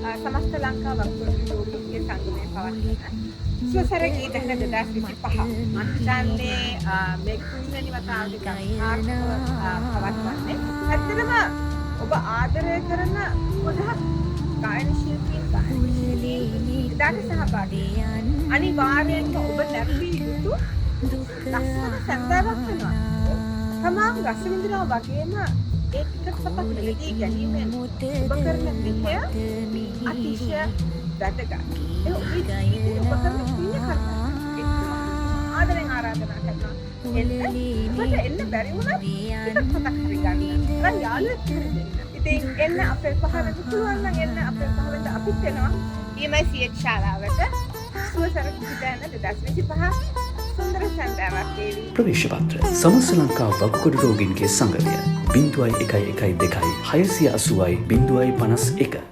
සමස්ත ලංකා වකුගඩු රෝගීන්ගේ සංගමය පවත්වන සුවසර ගී දැහැන 2025. මං හිතන්නේ මේක තුන්වෙනි වතාවට සාර්ථකව පවත්වන්නේ. ඇත්තටම ඔබ ආදරය කරන ගොඩක් ගායන ශිල්පීන්, ගායන ශිල්පීන් එදාට සහභාගී වෙනවා. අනිවාර්යෙන්ම ඔබ නැරඹිය යුතු ලස්සන සැන්දෑවක් වෙනවා. තමන් රස විඳිනවා වගේම ඒ ටිකට් පතක් මිලදී ගැනීමෙන් ඔබ කරන මෙහෙය අතිශය වැදගත්. ඒ ඔබේ ජීවිතේ ඔබ කරන පුණ්‍ය කර්මයක්. ඒක මම ආදරෙන් ආරාධනා කරනවා. එන්න. ඔබට එන්න බැරි වුණත් ටිකට් පතක් හරි ගන්න. අර යාළුවෙක් හරි දෙන්න. ඉතින් එන්න අපේ 5 වෙනිදා, පුළුවන් නම් එන්න අපේ 5 වෙනිදා. අපිත් එනවා EMICH ශාලාවට. සුවසර ගීදැහැන 2025 සුන්දර සැන්දෑවක් වේවි. ප්‍රවේශ පත්‍ර සමස්ත ලංකා වකුගඩු රෝගීන්ගේ සංගමය, 0112 680 051.